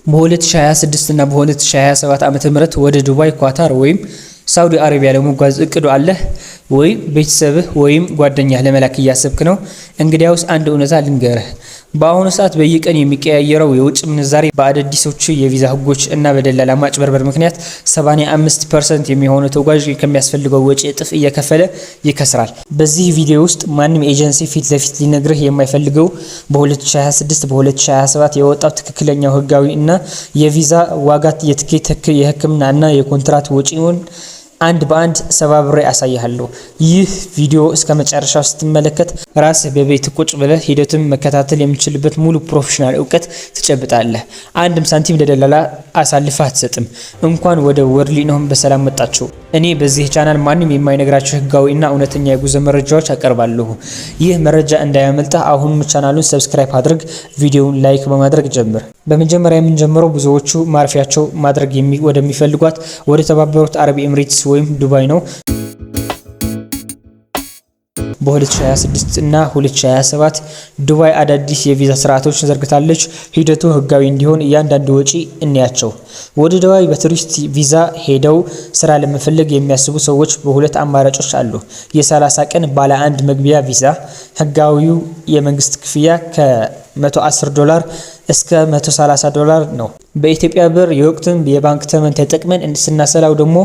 በ2026 እና በ2027 ዓ.ም ወደ ዱባይ፣ ኳታር ወይም ሳውዲ አረቢያ ለመጓዝ እቅዱ አለህ ወይም ቤተሰብህ ወይም ጓደኛህ ለመላክ እያሰብክ ነው? እንግዲያውስ አንድ እውነታ ልንገርህ። በአሁኑ ሰዓት በየቀን የሚቀያየረው የውጭ ምንዛሬ፣ በአዳዲሶቹ የቪዛ ህጎች እና በደላላ ማጭበርበር ምክንያት 85% የሚሆነው ተጓዥ ከሚያስፈልገው ወጪ እጥፍ እየከፈለ ይከስራል። በዚህ ቪዲዮ ውስጥ ማንም ኤጀንሲ ፊት ለፊት ሊነግርህ የማይፈልገው በ2026 በ2027 የወጣው ትክክለኛው ህጋዊ እና የቪዛ ዋጋ፣ የትኬት፣ የህክምና እና የኮንትራት ወጪውን አንድ በአንድ ሰባብሬ አሳይሃለሁ። ይህ ቪዲዮ እስከ መጨረሻው ስትመለከት ራስህ በቤት ቁጭ ብለህ ሂደቱን መከታተል የምትችልበት ሙሉ professional እውቀት ትጨብጣለህ። አንድም ሳንቲም ለደላላ አሳልፈህ አትሰጥም። እንኳን ወደ ወርሊ ነውም በሰላም መጣችሁ። እኔ በዚህ ቻናል ማንም የማይነግራችሁ ህጋዊ እና እውነተኛ የጉዞ መረጃዎች አቀርባለሁ። ይህ መረጃ እንዳያመልጥህ አሁኑኑ ቻናሉን subscribe አድርግ፣ ቪዲዮውን like በማድረግ ጀምር። በመጀመሪያ የምንጀምረው ብዙዎቹ ማረፊያቸው ማድረግ ወደሚፈልጓት ወደ ተባበሩት አረብ ኤምሬትስ ወይም ዱባይ ነው። በ2026 እና 2027 ዱባይ አዳዲስ የቪዛ ስርዓቶችን ዘርግታለች። ሂደቱ ህጋዊ እንዲሆን እያንዳንዱ ወጪ እንያቸው። ወደ ዱባይ በቱሪስት ቪዛ ሄደው ስራ ለመፈለግ የሚያስቡ ሰዎች በሁለት አማራጮች አሉ። የ30 ቀን ባለ አንድ መግቢያ ቪዛ፣ ህጋዊው የመንግስት ክፍያ ከ110 ዶላር እስከ 130 ዶላር ነው። በኢትዮጵያ ብር የወቅቱን የባንክ ተመን ተጠቅመን ስናሰላው ደግሞ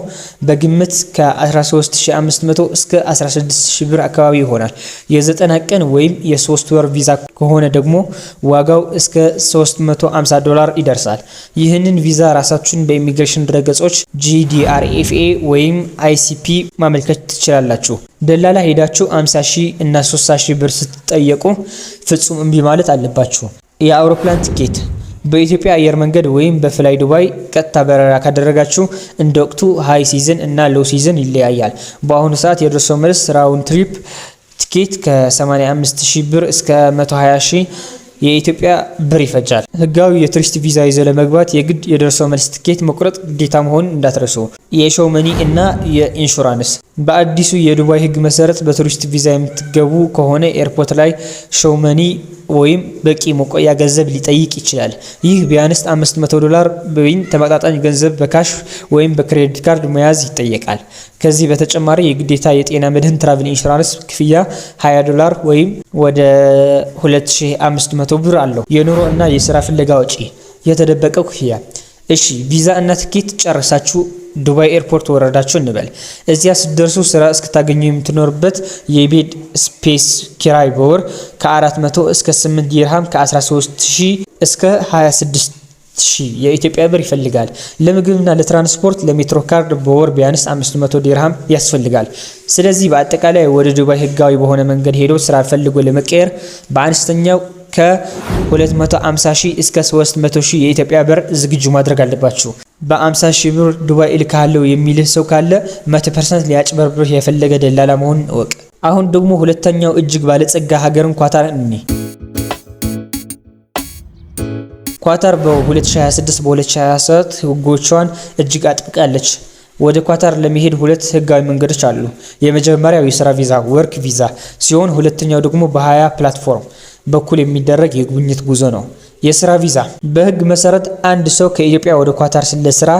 በግምት ከ13,500 እስከ 16,000 ብር አካባቢ ይሆናል። የ90 ቀን ወይም የ3 ወር ቪዛ ከሆነ ደግሞ ዋጋው እስከ 350 ዶላር ይደርሳል። ይህንን ቪዛ ራሳችሁን በኢሚግሬሽን ድረገጾች GDRFA ወይም ICP ማመልከት ትችላላችሁ። ደላላ ሄዳችሁ 50 ሺህ እና 60 ሺህ ብር ስትጠየቁ ፍጹም እምቢ ማለት አለባችሁ። የአውሮፕላን ትኬት በኢትዮጵያ አየር መንገድ ወይም በፍላይ ዱባይ ቀጥታ በረራ ካደረጋችሁ እንደ ወቅቱ high season እና low season ይለያያል። በአሁኑ ሰዓት የደርሶ መልስ round trip ትኬት ከ85 ሺህ ብር እስከ 120 ሺህ የኢትዮጵያ ብር ይፈጃል። ህጋዊ የቱሪስት ቪዛ ይዞ ለመግባት የግድ የደርሶ መልስ ትኬት መቁረጥ ግዴታ መሆኑን እንዳትረሱ። የ show money እና የኢንሹራንስ፣ በአዲሱ የዱባይ ህግ መሰረት በቱሪስት ቪዛ የምትገቡ ከሆነ ኤርፖርት ላይ show money ወይም በቂ መቆያ ገንዘብ ሊጠይቅ ይችላል። ይህ ቢያንስ 500 ዶላር ወይም ተመጣጣኝ ገንዘብ በ cash ወይም በ credit card መያዝ ይጠየቃል። ከዚህ በተጨማሪ የግዴታ የጤና መድህን travel insurance ክፍያ 20 ዶላር ወይም ወደ 2500 ብር አለው። የኑሮ እና የስራ ፍለጋ ወጪ፣ የተደበቀው ክፍያ። እሺ፣ ቪዛ እና ትኬት ጨርሳችሁ ዱባይ ኤርፖርት ወረዳችሁ እንበል። እዚያ ስትደርሱ ስራ እስክታገኙ የምትኖርበት የ bed space ኪራይ በወር ከ400 እስከ 8 ዲርሃም፣ ከ13,000 እስከ 26,000 የኢትዮጵያ ብር ይፈልጋል። ለምግብና ለትራንስፖርት ለሜትሮ ካርድ በወር ቢያንስ 500 ዲርሃም ያስፈልጋል። ስለዚህ በአጠቃላይ ወደ ዱባይ ህጋዊ በሆነ መንገድ ሄዶ ስራ ፈልጎ ለመቀየር በአነስተኛው ከ250 ሺህ እስከ 300 ሺህ የኢትዮጵያ ብር ዝግጁ ማድረግ አለባችሁ። በ50 ሺህ ብር ዱባይ እልክሃለሁ የሚልህ ሰው ካለ 100% ሊያጭበርብርህ የፈለገ ደላላ መሆኑን እወቅ። አሁን ደግሞ ሁለተኛው እጅግ ባለጸጋ ሀገርን ኳታር እንይ። ኳታር በ2026 በ2027 ህጎቿን እጅግ አጥብቃለች። ወደ ኳታር ለመሄድ ሁለት ህጋዊ መንገዶች አሉ። የመጀመሪያው የስራ ቪዛ work visa ሲሆን ሁለተኛው ደግሞ በሀያ platform በኩል የሚደረግ የጉብኝት ጉዞ ነው። የስራ ቪዛ፣ በህግ መሰረት አንድ ሰው ከኢትዮጵያ ወደ ኳታር ለስራ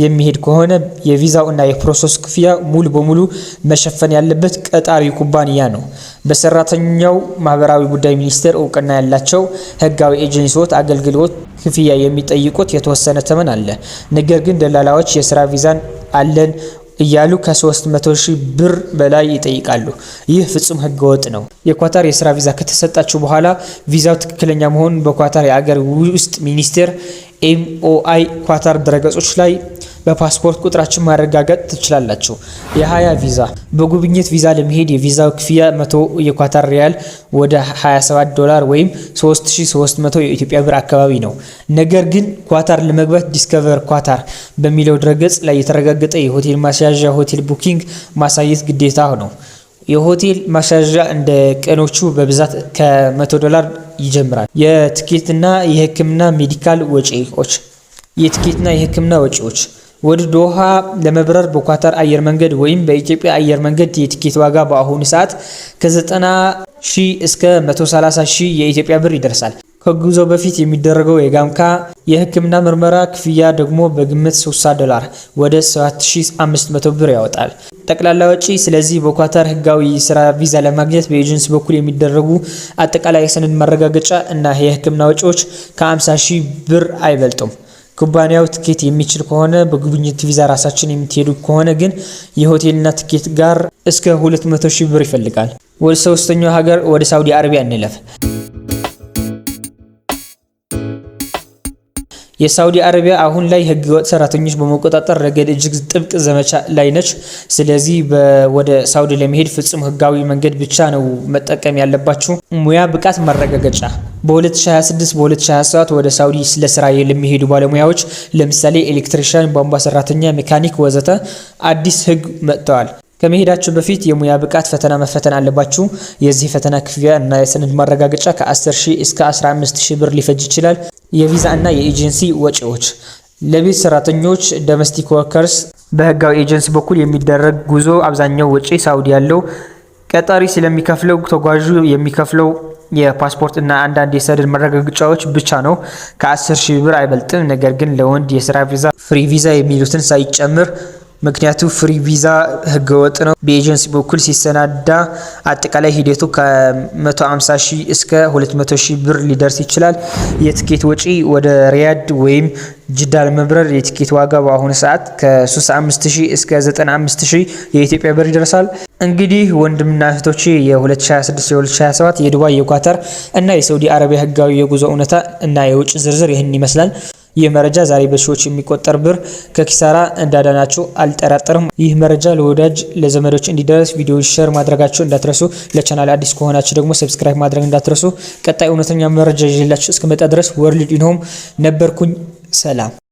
የሚሄድ ከሆነ የቪዛው እና የ process ክፍያ ሙሉ በሙሉ መሸፈን ያለበት ቀጣሪ ኩባንያ ነው። በሰራተኛው ማህበራዊ ጉዳይ ሚኒስቴር እውቅና ያላቸው ህጋዊ ኤጀንሲዎች አገልግሎት ክፍያ የሚጠይቁት የተወሰነ ተመን አለ። ነገር ግን ደላላዎች የስራ ቪዛን አለን እያሉ ከ300 ሺህ ብር በላይ ይጠይቃሉ። ይህ ፍጹም ህገወጥ ነው። የኳታር የስራ ቪዛ ከተሰጣችሁ በኋላ ቪዛው ትክክለኛ መሆኑን በኳታር የአገር ውስጥ ሚኒስቴር MOI ኳታር ድረገጾች ላይ በፓስፖርት ቁጥራችን ማረጋገጥ ትችላላችሁ። የሀያ ቪዛ፣ በጉብኝት ቪዛ ለመሄድ የቪዛው ክፍያ 100 የኳታር ሪያል፣ ወደ 27 ዶላር ወይም 3300 የኢትዮጵያ ብር አካባቢ ነው። ነገር ግን ኳታር ለመግባት Discover Qatar በሚለው ድረገጽ ላይ የተረጋገጠ የሆቴል ማስያዣ hotel booking ማሳየት ግዴታ ነው። የሆቴል ማስያዣ እንደ ቀኖቹ በብዛት ከ100 ዶላር ይጀምራል። የትኬትና የሕክምና medical ወጪዎች፣ የትኬትና የሕክምና ወጪዎች፣ ወደ ዶሃ ለመብረር በኳታር አየር መንገድ ወይም በኢትዮጵያ አየር መንገድ የትኬት ዋጋ በአሁኑ ሰዓት ከ90 ሺህ እስከ 130 ሺህ የኢትዮጵያ ብር ይደርሳል። ከጉዞ በፊት የሚደረገው የ GAMCA የሕክምና ምርመራ ክፍያ ደግሞ በግምት 60 ዶላር፣ ወደ 7500 ብር ያወጣል። ጠቅላላ ወጪ። ስለዚህ በኳታር ህጋዊ የስራ ቪዛ ለማግኘት በኤጀንሲ በኩል የሚደረጉ አጠቃላይ የሰነድ ማረጋገጫ እና የሕክምና ወጪዎች ከ50 ሺህ ብር አይበልጡም። ኩባንያው ትኬት የሚችል ከሆነ። በጉብኝት ቪዛ ራሳችን የምትሄዱ ከሆነ ግን የሆቴልና ትኬት ጋር እስከ 200 ሺህ ብር ይፈልጋል። ወደ ሶስተኛው ሀገር ወደ ሳውዲ አረቢያ እንለፍ። የሳውዲ አረቢያ አሁን ላይ ህገወጥ ሰራተኞች በመቆጣጠር ረገድ እጅግ ጥብቅ ዘመቻ ላይ ነች። ስለዚህ ወደ ሳውዲ ለመሄድ ፍጹም ህጋዊ መንገድ ብቻ ነው መጠቀም ያለባችሁ። ሙያ ብቃት ማረጋገጫ። በ2026 በ2027 ወደ ሳውዲ ለስራ ለሚሄዱ ባለሙያዎች፣ ለምሳሌ electrician፣ ቧንቧ ሰራተኛ፣ ሜካኒክ ወዘተ፣ አዲስ ህግ መጥተዋል። ከመሄዳችሁ በፊት የሙያ ብቃት ፈተና መፈተን አለባችሁ። የዚህ ፈተና ክፍያ እና የሰነድ ማረጋገጫ ከ10 ሺህ እስከ 15 ሺህ ብር ሊፈጅ ይችላል። የቪዛ እና የኤጀንሲ ወጪዎች። ለቤት ሰራተኞች፣ domestic workers፣ በህጋዊ ኤጀንሲ በኩል የሚደረግ ጉዞ አብዛኛው ወጪ ሳውዲ ያለው ቀጣሪ ስለሚከፍለው ተጓዡ የሚከፍለው የፓስፖርት እና አንዳንድ የሰነድ ማረጋገጫዎች ብቻ ነው። ከ10 ሺህ ብር አይበልጥም። ነገር ግን ለወንድ የስራ ቪዛ free visa የሚሉትን ሳይጨምር፣ ምክንያቱ free visa ህገወጥ ነው። በኤጀንሲ በኩል ሲሰናዳ አጠቃላይ ሂደቱ ከ150 ሺህ እስከ 200 ሺህ ብር ሊደርስ ይችላል። የትኬት ወጪ። ወደ ሪያድ ወይም ጅዳ ለመብረር የትኬት ዋጋ በአሁኑ ሰዓት ከ65 ሺህ እስከ 95 ሺህ የኢትዮጵያ ብር ይደርሳል። እንግዲህ ወንድምና እህቶቼ፣ የ2026 የ2027 የዱባይ፣ የኳታር እና የሳውዲ አረቢያ ህጋዊ የጉዞ እውነታ እና የወጪ ዝርዝር ይህን ይመስላል። ይህ መረጃ ዛሬ በሺዎች የሚቆጠር ብር ከኪሳራ እንዳዳናችሁ አልጠራጠርም። ይህ መረጃ ለወዳጅ ለዘመዶች እንዲደርስ ቪዲዮ share ማድረጋችሁ እንዳትረሱ። ለቻናል አዲስ ከሆናችሁ ደግሞ subscribe ማድረግ እንዳትረሱ። ቀጣይ እውነተኛ መረጃ ይዤላችሁ እስከመጣ ድረስ World In Home ነበርኩኝ። ሰላም።